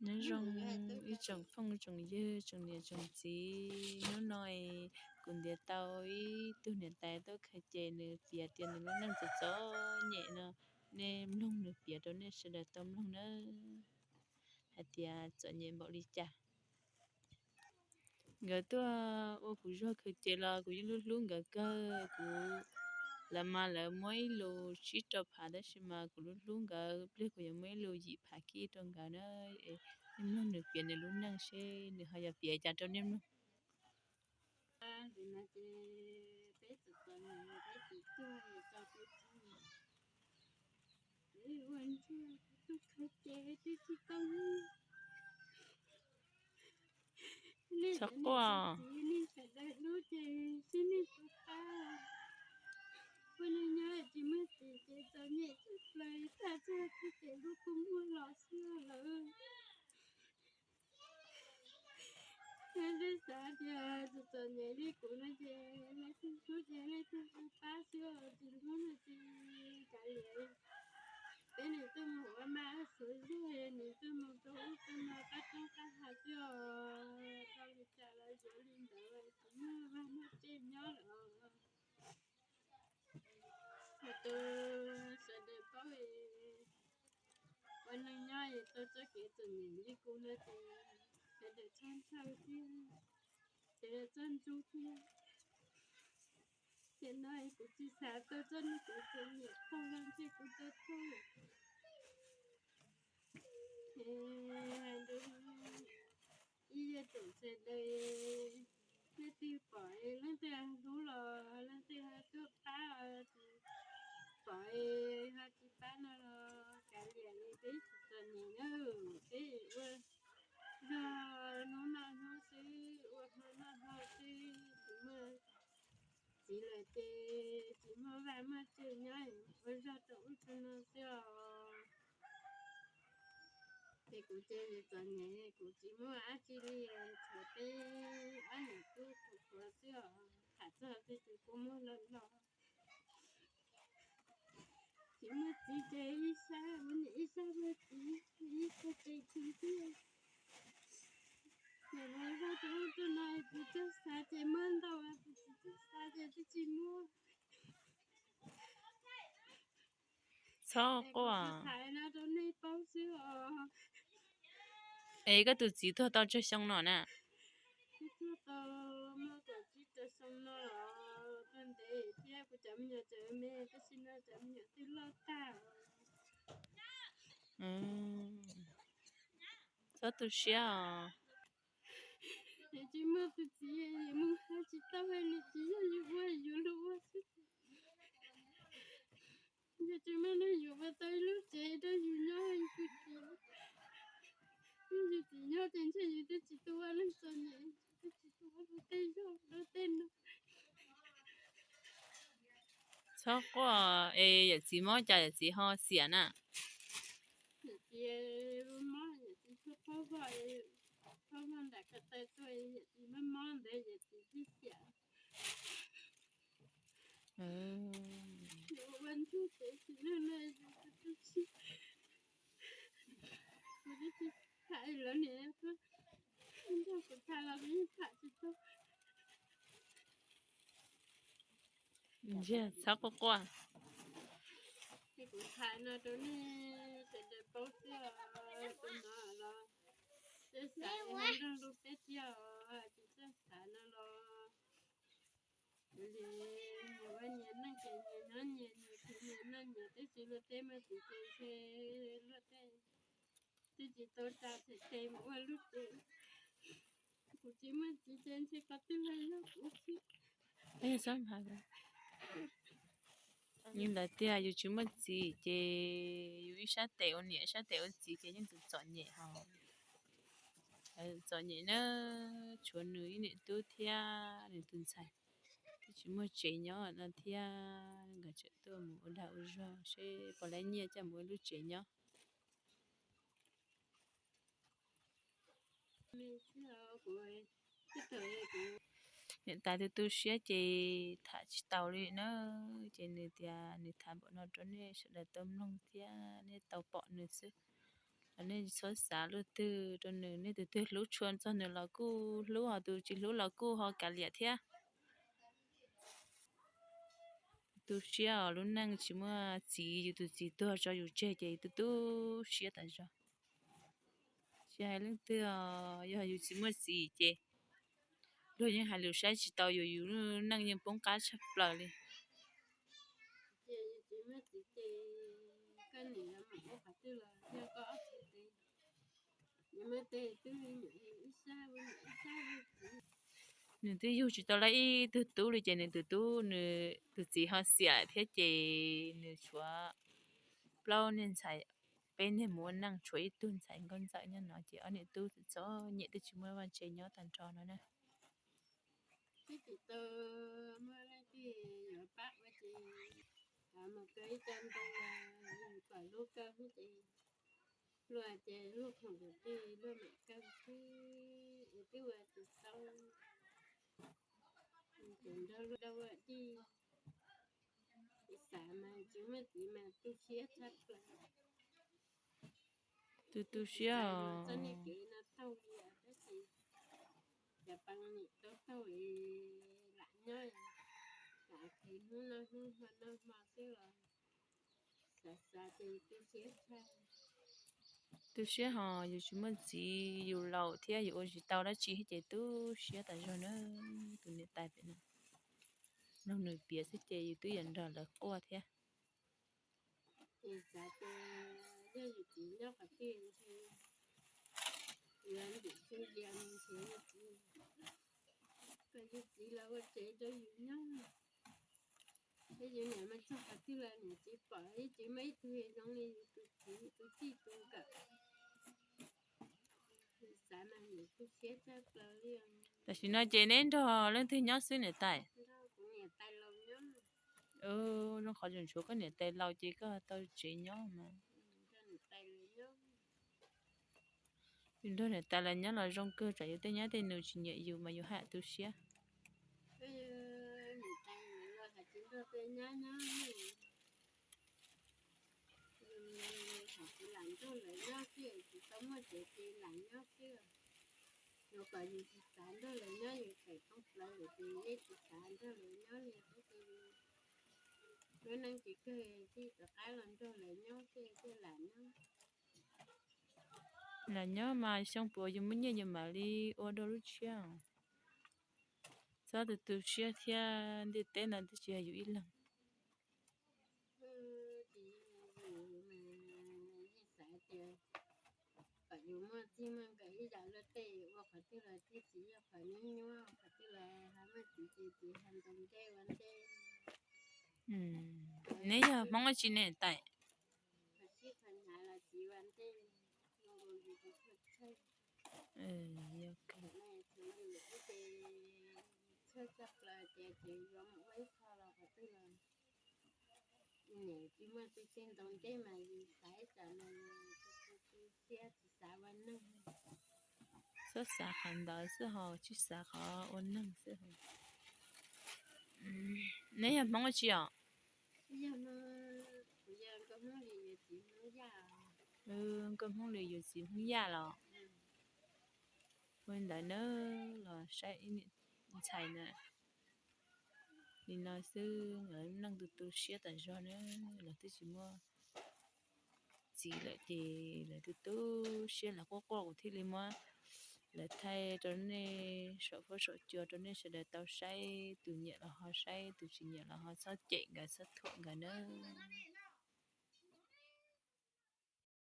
Nyob zoo ib tsoom phooj tsoom ywg tsoom niam tsoom txiv, hnub no kuv ntiav tau ib tug niam tais tuaj khaws ces nws piav tias nws lub neej txom txom nyem no, nej mloog nws piav rau nej sawv daws tau mloog nawb, hais tias txom nyem npaum li cas. Nkawd tuaj ua kuv zog khaws ces los kuv yeej hlub hlub nkawd kawg. Kuv, lawv mas lawv muab ib lus tsib rau phav tab sis mas kuv hlub hlub nkawd pliag kuv yuav muab ib lus yim phav kib rau nkawd na. Nej mloog nws piav nws lub neej seb nws ho yuav piav cas rau nej mloog. Ntawm no ces peb txom txom nyem, peb tus tuag tau peb tug, peb ua ntsuag tuaj khaws ces twb tsis tau. Nej cov niam txiv nej sawv daws hlub ces seb nej puas pab. Poj niam nyob tsis muaj txiv ces txom nyem tshaj plaws, tag txog txij ces lub kua muag los xwb lawm. Yog leej xav tias txom txom nyem li kuv no ces leej twg hlub ces leej twg pab xwb, tsis hlub no ces kav liam. Peb niam tuaj mus ua mas xuv zog, niam tuaj mus rau ub rau no qab roob qab hav xwb os. Tau li cas los yuav li ntawd, tsis muaj vaj muaj tsev nyob lawm. Tus sawv daws paub ua neeg nyob es tau txoj kev txom nyem li kuv no ces sawv daws txhob ntshaw thiab, sawv daws txhob ntxub thiab. Ces no kuv tsis xav tau txoj neeg kev txom nyem tag los ntshe kuv tau tuag lawm. Hais rau ib yam tsoom sawv daws, leej twg pom leej twg hlub los leej twg ho tuaj pab, tsis pom ho tsis pab no los kav liam li, peb tsis txom nyem na, peb ua zog hnub noj hnub xwb, ua hmo noj hmo xwb, tsis muaj txiv lawm ces tsis muaj vaj muaj tsev nyob, ua zog rau ub rau no xwb os. Ces kuv ces txom nyem, kuv tsis muaj dab tsi li, tshuav peb ob niam tub tus qhuav xwb os. Tham txog tej tus kua muag los los, tsis muaj txiv ces ib sab ua niam ib sab ua txiv, ib sab ces tsis ntxiag. Ces ua zog rau ub rau no, tus txawj xav ces muab ntau, tus tsis txawj xav ces twb tsis muab. Txhob quaj. Hais no rau nej paub xwb os. Es koj tus txiv tuag tau tsawg xyoo no na? Twb tuag tau muaj kaum tsib rau xyoo no los tuag ntev thiab, kuv cov me nyuam tseem me tab sis no cov me nyuam twb loj tag. Txhob tu siab os. Yus tsis muaj tus txiv, yus mus hais tsis tau, hais nws tsis yog yus ua, yus los ua xwb. Yog tsis muaj neeg yuav ua tau ib lub tsev rau yus nyob, yus tus txiv, yus txiv nyob ces ntshe yus twb tsis tau ua neeg txom nyem, twb tsis tau ua luag tej zog luag tej no. Txhob quaj es yawm txiv mob cas yawm txiv ho xiam na? Yawm txiv mob, yawm txiv tuaj phob vog, phob vog nram ko taw tuaj, yawm txiv mob mob ntawd yawm txiv thiaj xiam. Yus ua ntsuag ces tsis yog no, yus tu siab. Kuv twb tsis tham lawv niam tuaj nrog kuv tham los kuv yeej tham tsis tau. Txhob quaj quaj. Ces kuv tham no rau nej sawv daws paub xwb os, tus no los txawj xav nrog luag peb tiag os, tsis txawj xav no los li, nyias ua nyias neej ces nyias nyob nyias, nyias khwv nyias noj nyias, twb tsis luag tej muaj txiv ces ntshe luag tej twb tsis tau tsa txhais tes mus ua lub tsev. Kuv tsis muaj txiv ces ntshe qhov twg los yog kuv xwb. Li ntawd tiag, yus tsis muaj txiv ces yus ib sab tes ua niam ib sab tes ua txiv ces yeej txom txom nyem hos. Txom nyem na, tshuav nws ib niam tub thiab nws tus ntxhais twb tsis muaj tsev nyob no thiab, nkawd tseem tuaj mus ua dag ua zog seb puas laib nyiaj coj mus ua lub tsev nyob. Niam tais tu tu siab ces tham tsis tau li na, ces nws tias nws tham npaum no rau nej sawv daws tau mloog thiab nej tau pom nws xwb. Nej txhob xav luaj twg rau nws, nej tus twg hlub tshua txog nws los kuj hlub, ho tus tsis hlub los kuj ho kav liam thiab. Tu siab os, lub neej tsis muaj txiv, yus tus txiv tuag tso yus tseg ces yus tu tu siab tas zog. Tsis hais leej twg, yog yus tsis muaj txiv ces luag yeej hais lus saib tsis tau yus, yus lub neej yeej poob qab tshaj plaws li. Nws twb yug tsis tau lawm ib tug tub li ces nws tus tub, nws tus txiv ho xiam thiab ces nws tshuav plaub niag ntxhais, peb niag mus ua neej tshuav ib tug ntxhais nkauj ntxawm nyob no ces ob niam tub txom nyem twb tsis muaj vaj tse nyob tag nrho no na. Twb tsis tau muaj leej twg yuav pab ua ces mus kaw ib co ntoo los kom lub kaw xwb ces luag ces luag khoom kwv tij luag mam kaw xwb es twb ua tsis tau. Ces nrog luag dau ua dij, xav mas tsis muaj txiv mas tu siab tshaj plaws. Tu tu siab os. Txoj niag kev no taug li tab sis cov pab niam tau taug lam nyob, lam qhis hnub no hnub hmo no hmo xwb los xav xav ces tu siab tshaj. Tu siab hos yus tsis muaj txiv, yus laus thiab yus ua tsis tau dab tsi thiab ces tu siab tas zog na. Tus niam tais pem no, mloog nws piav xwb ces yus twb yuav nrog lawv quaj thiab. Ces xav tias yog yus txiv nyob qhov twg ntshe yuav ntim xwb, yog ntshe yus txiv, kom yus txiv los ua tsev rau yus nyob. Thiab yus niam mas txog qhov twg los niam tsis pom, yeej tsis muaj ib tug zoo li yus tus txiv, tus txij tus nkawm. Xav mas niam tu siab tshaj plaws li. Tam sim no ces neb nrog leej twg nyob xwb niam tais? Nrog kuv niam tais laus nyob. Zoo qhov tseem tshuav koj niam tais laus ces koj tau tsev nyob mas. Yus nrog niam tais lawv nyob los zoo kawg, tsam yus tej nyab tej nus tsis nyiam yus mas yus haj tu siab. Niam tais los hais tsis nrog tej nyab nyob, hais tsis lam nrog lawv nyob xwb, tsis tau muaj tsev ces lam nyob xwb. Yus kom yus tsis xav nrog lawv nyob, yus tawm thoob plaws lawm ces yeej tsis xav nrog lawv nyob li, tab sis lub neej tsis kawg thiaj rov qab los nrog lawv nyob xwb thiaj lam nyob. Lam nyob mas xyoo puas yus muaj nyiaj yus mam li ua dua lub tshiab. Txhob tu tu siab thiab, ntiaj teb no twb tsis yog yus ib leeg. Xav tias kom yus muaj txij muaj nkawm ib yam luag tej, ua qhov twg los thiaj tsis yog qhov nyuaj, qhov twg los ho muaj txiv ces txiv ho ntaus ncej ua ntej. Neb yog Hmoob dab tsi ne tais? Sib qhov hnyav los txiv ua ntej, zoo nkaus yus tsis tshua txhawj. Yus txhawj tshaj plaws ces tseem yuav mus ua ib qho los qhov twg los niam tsis muaj txij txij ntaus ncej mas yus xav ib tsam mas yus tu siab tsis xav ua neeg. Txhob xav qhov ntawd xwb ho, tsis xav qhov ua neeg xwb ho. Neb yog Hmoob dab tsi os? Nkauj Hmoob Lis yawm txiv Hmoob Yaj los. Ua li ntawd na, los saib ib niam ntxhais na. Li no xwb lawv neej tu tu siab tas zog na, lawv twb tsis muaj txiv lawm ces lawv tu tu siab, lawv quaj quaj kuv thiaj li muab lawv thaij rau nej saum huab saum cua rau nej sawv daws tau saib, tus nyiam los ho saib, tus tsis nyiam los ho txhob cem nkawd txhob thuam nkawd nawb.